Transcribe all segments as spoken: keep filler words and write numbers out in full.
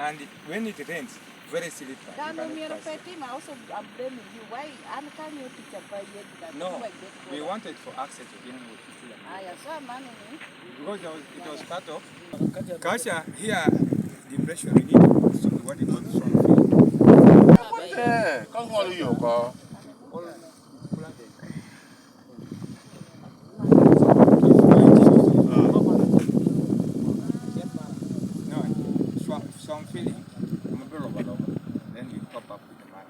And when it rains, very slippery. You Dano cannot myero pass. Pe tim, I also, I'm blaming you. Why? An ka miyo tic apa yet that No, you might get we caught. Wanted for access to the inward. Aya, so amano ni. Because it was, it was cut off. Kasha here, depression, we need something what they call strong field. Eh, ka ŋolo yo oko. All planted. No, swamp, swamp feeling, mabiro lobo lobo, then you top up with the mud.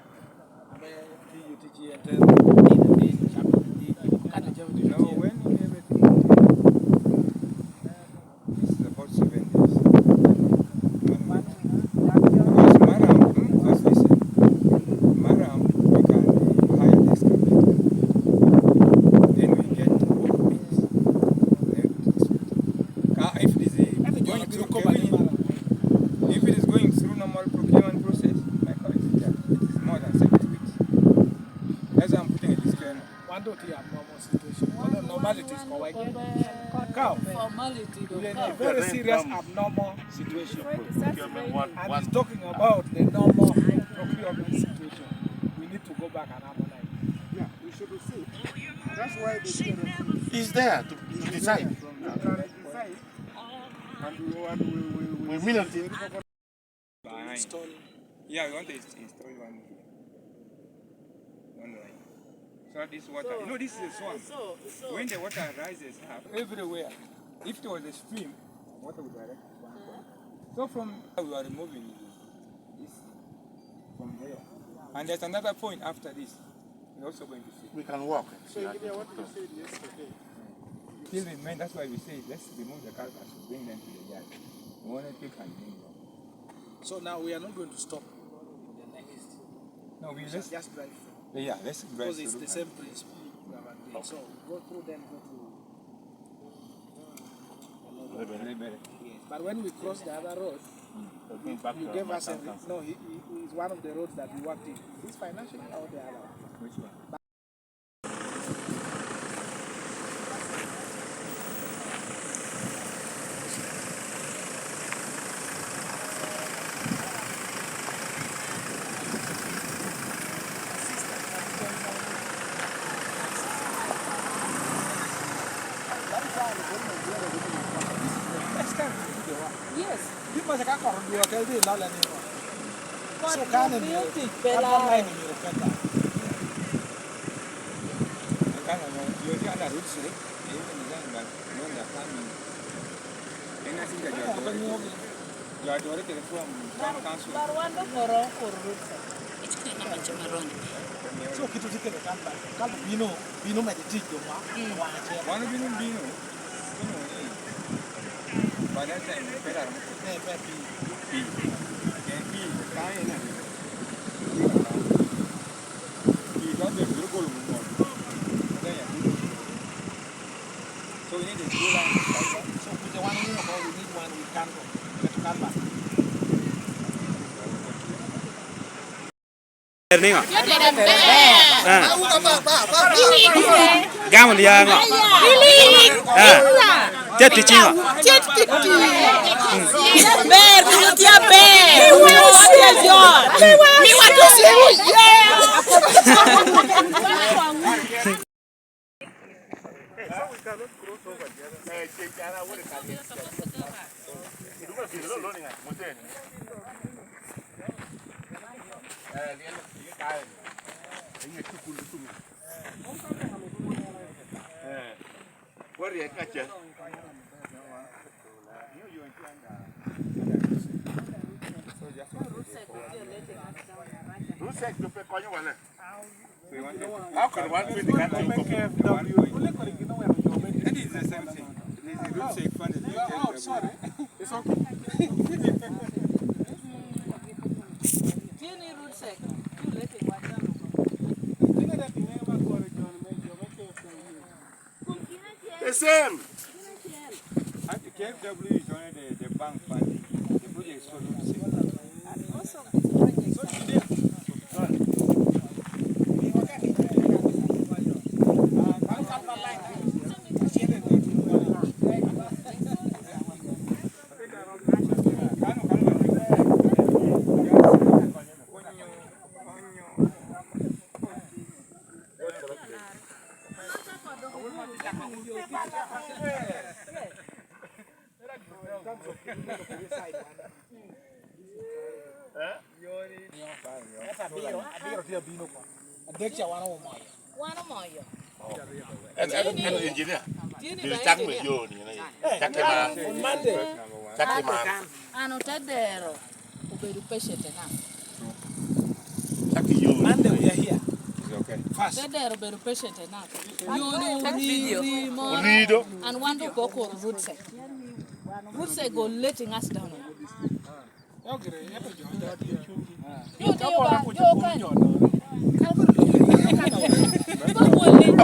No, when everything, this is about seven days. One week. Because Maram, hmm, first listen. Maram, you can hire the excavator. Then we get all the things. Then we expect. Ka, if it is, uh, going through, if it is going through normal procurement process, my car is there. It is more than seven weeks. That's why I'm putting a disclaimer. Wan doŋ tye abnormal situation. Wan doŋ normality is kawaja. Ka, we are in a very serious abnormal situation. And he's talking about the normal procurement situation. We need to go back and harmonize. Yeah, we should see. That's why the G N F is there to, to decide. You can decide. And we, and we, we, we We immediately Behind. Install. Yeah, we want to ins-, install one here. One line. So that this water, you know, this is a swamp. So, so when the water rises up everywhere, if it was a stream, water would direct one point. So from we are removing this from there. And there's another point after this. We're also going to see. We can walk and see. So, what you said yesterday. Still remain, that's why we say, let's remove the culverts, bring them to the yard. We want to take and bring them. So now we are not going to stop in the next. No, we shall just drive through. Yeah, let's drive through. Because it's the same principle. So go through, then go to Rebel. Yes. But when we cross the other road, you gave us a re-, no, he, he, he is one of the roads that we worked in. Is this financial or the other one? Which one? Yes. Pi mac ka kot odwogo kel dhi i lolle ni. So, ka ni myero, tic pe ka lar. Line myero ket da. Ka na mo, yo di ana road side, eh, ni zan ba, no na kami. En asin ka jo adwore. Jo adwore kede from town council. Bar wan do koro, koro road side. Ichikiri na macho maroni. So, kit otye kede kan ba, ka bino, bino medo tic jo wa, wa acel. Wan obino bino, bino ni. By that time, pe daro mo. Pe, pe, pi. Pi. Pien pi, ka en a ri. Pi ka obedo biro golo mot. Ka ya biro. So we need a two line culvert. So kuja wan wino ko, we need one with culvert. With culvert. Niŋo? Ah. Gamo lya ŋo? Ah. Cet ki ciŋo? Ber, kunu tye aber. Miwa tye jot. Miwa tye jot. Rusek jo pe konyo wale. How can one twenty can take up? It is the same thing. It is the road side fund is the K F W. Oh, sorry. It's okay. Tiene road side. You let it water. Tiene that thing, eh, ma kore John, me, John, me K F W. The same. And the K F W is only the, the bank funding. The project is for road safety. Abiro, abiro tye abino oko. Adek ca wan omoyo. Wan omoyo. En, en, en engineer. Tye ni ba engineer. Bil cak me yo ni, ni. Cak ke man. On Monday. Cak ke man. An ote dero obedo patient enough. Cak ke yo. Monday we are here. It's okay. Fast. Ote dero obedo patient enough. Yo ni oriri mo. Orido. And wan do go koro root sec. Root sec go letting us down.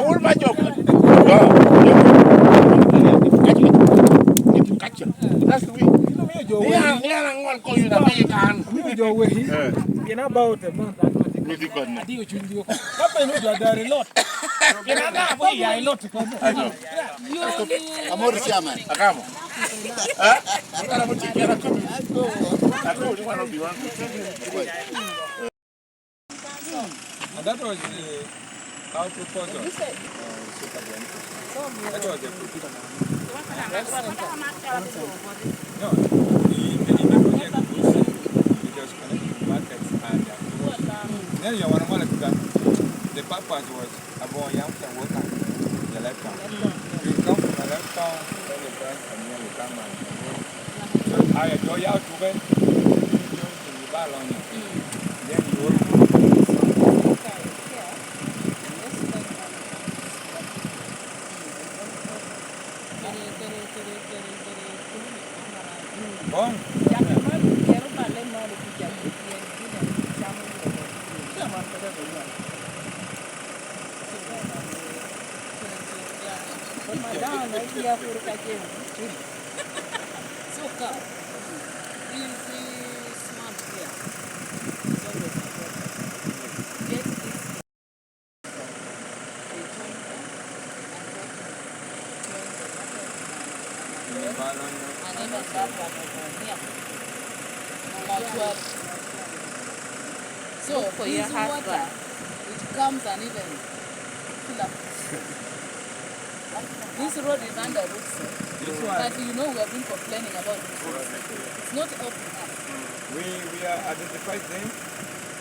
Awol ba jok. Ba, jok. Kaca. Last week. Ni an, ni an aŋol ko yun ame i kan. Amiyo jo wegi. Eh. In about a month, an wati. Wati kod ne. Adiyo cunygi oko. Ka pe ni jo adari lot. In an abo iya i lot kod ne. Ayo. Amor chairman. Akamo. Eh? Akamo ti kera kubi. Akamo ni wan obi wan. And that was uh, our proposal. Uh, Superintendent. That was a proposal. No, the, the, the project was to just connect the markets and uh, then you want to, the purpose was Aboŋo yam ca wot kan i Lepton. You come from Lepton, then you pass and then you come and you go. So I do ya tuke. You ba lonyo. Then you go. Boŋ. So come. This, this month here is always important. Get this. They join them and go to join the market. And even that one over here. Number twelve. So, for your husband. It comes and even fill up this road. This road is under root zone. This one. But you know we have been complaining about this road. It's not helping us. We, we are identified them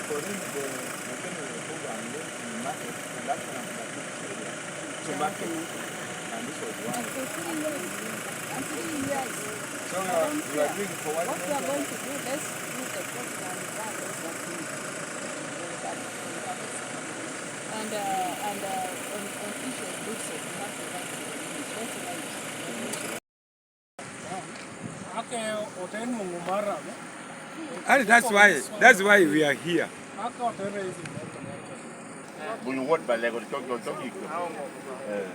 for them the, the thing we remove and then we mark it and that's one of the big area to mark it. And this was one. And for three years, and three years. So we are, we are doing it for what we are going to do, let's do the first one, that is the thing. And, uh, and, uh, on, on issue of good sex, we have to write to the ministry. That's right. Ake otel Mungu mar Rabo. And that's why, that's why we are here. Ake otel is in Bunyu wot ba lego cok, cok, cok, cok. Eh.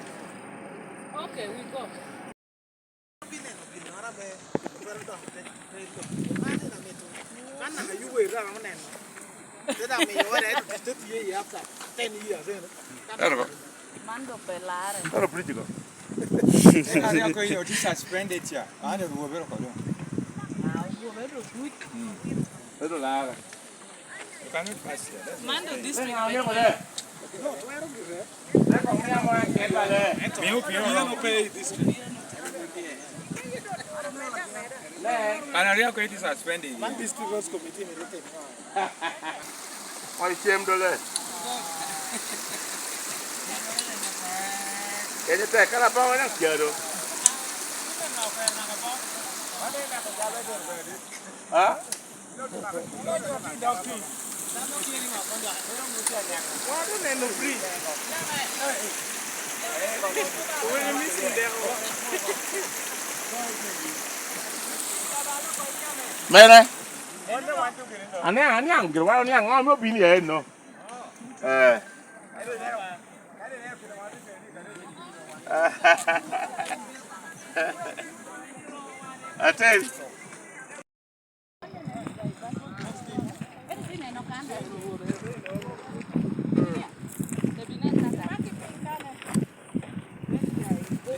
Okay, we go. Kan naka yubo i rara oneno. Te dok miyo wada ento tic te tiye i after ten years eno. Ero ko. Man dok pe larre. Ero preach ko. Eka ni ako iyo ti suspended cha. Ane ruwo bero kodo. Ah, ruwo bero kuc. Ero larre. You cannot pass here. That's Mando district. An ariya ko iti suspended. Man district roads committee ni rete. Oi cem dole. Kede pe kala pa wana kiado. Ha? Mere. Ane aniaŋ gire wano niaŋ ŋo me obin ya eno. Eh. Atel.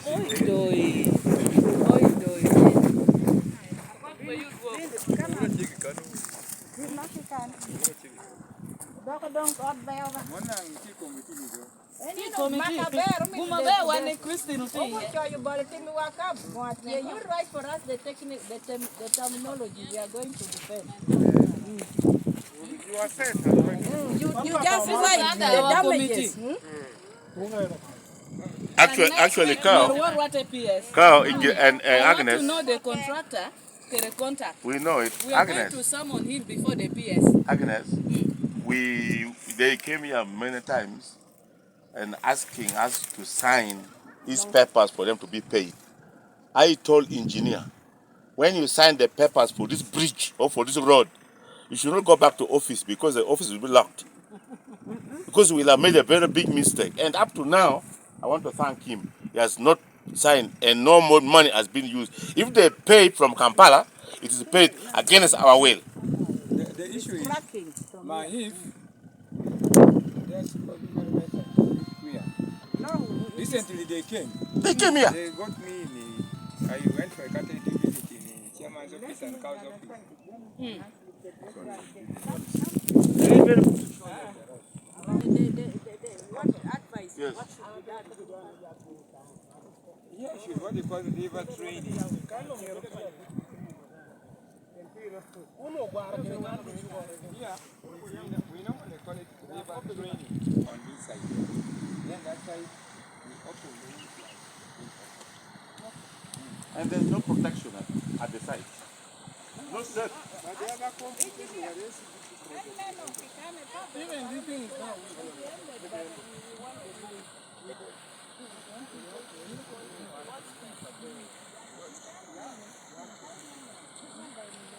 Oi, doi. Oi, doi. Dok doŋ ot beo ba. Eni komiti. Komiti. Gum aber wan i Christian otye iye. Ocoyo bolo timmiwa ka mot. Yeah, you write for us the techni-, the term-, the terminology we are going to defend. You are set. You, you just fight the damages. Hmm? Actually, actually, Carl, what, what a P S? Carl, and, and I want to Agnes, know the contractor, the contact. We know it. We are going Agnes, to summon him before the P S. Agnes, we, they came here many times and asking us to sign these papers for them to be paid. I told engineer, when you sign the papers for this bridge or for this road, you should not go back to office because the office will be locked. Because we have made a very big mistake. And up to now, I want to thank him. He has not signed and no more money has been used. If they pay from Kampala, it is paid against our will. The, the issue is, my if, there's very better. Recently they came. They came here. They got me in, I went for a courtesy visit in chairman's office and cow's office. Yes. Yeah, should what they call river training. Yeah, we, we normally call it river training on this side. Then that side, we open the. And there's no protection at, at the site. No, sir. Even this thing is not.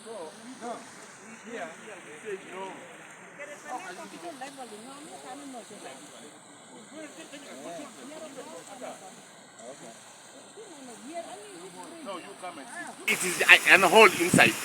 So, no. Here, here, they say no. Okay. No, you come and see. It is a, an hole inside.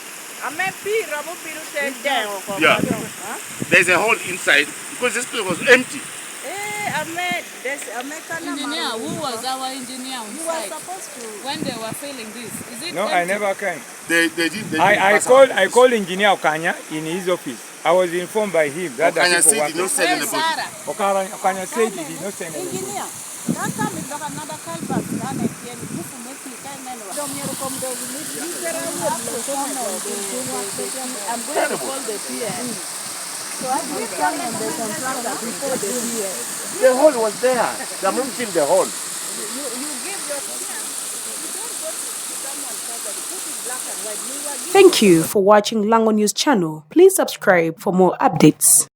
Ame pii romo bino te deŋo oko. Yeah. Huh? There's a hole inside because this place was empty. Eh, ame, this, ame kana. Engineer, who was our engineer on site? You were supposed to. When they were filling this? Is it empty? No, I never came. They, they did, they didn't pass our office. I, I called, I called Engineer Okanya in his office. I was informed by him that the people working. Okanya said he did not send anybody. Where is Sarah? Okara-, Okanya said he did not send anybody. Engineer, that time is like another culvert, then again, this will make you kind of. Dom yero kom dog, you need to, you need to come and the, the, the, I'm going to call the P M. So I will come and the contractor before the P M. The hole was there. They have not filled the hole. You, you, you give your, you don't go to someone somebody, put it black and white. We were given. Thank you for watching Lango News Channel. Please subscribe for more updates.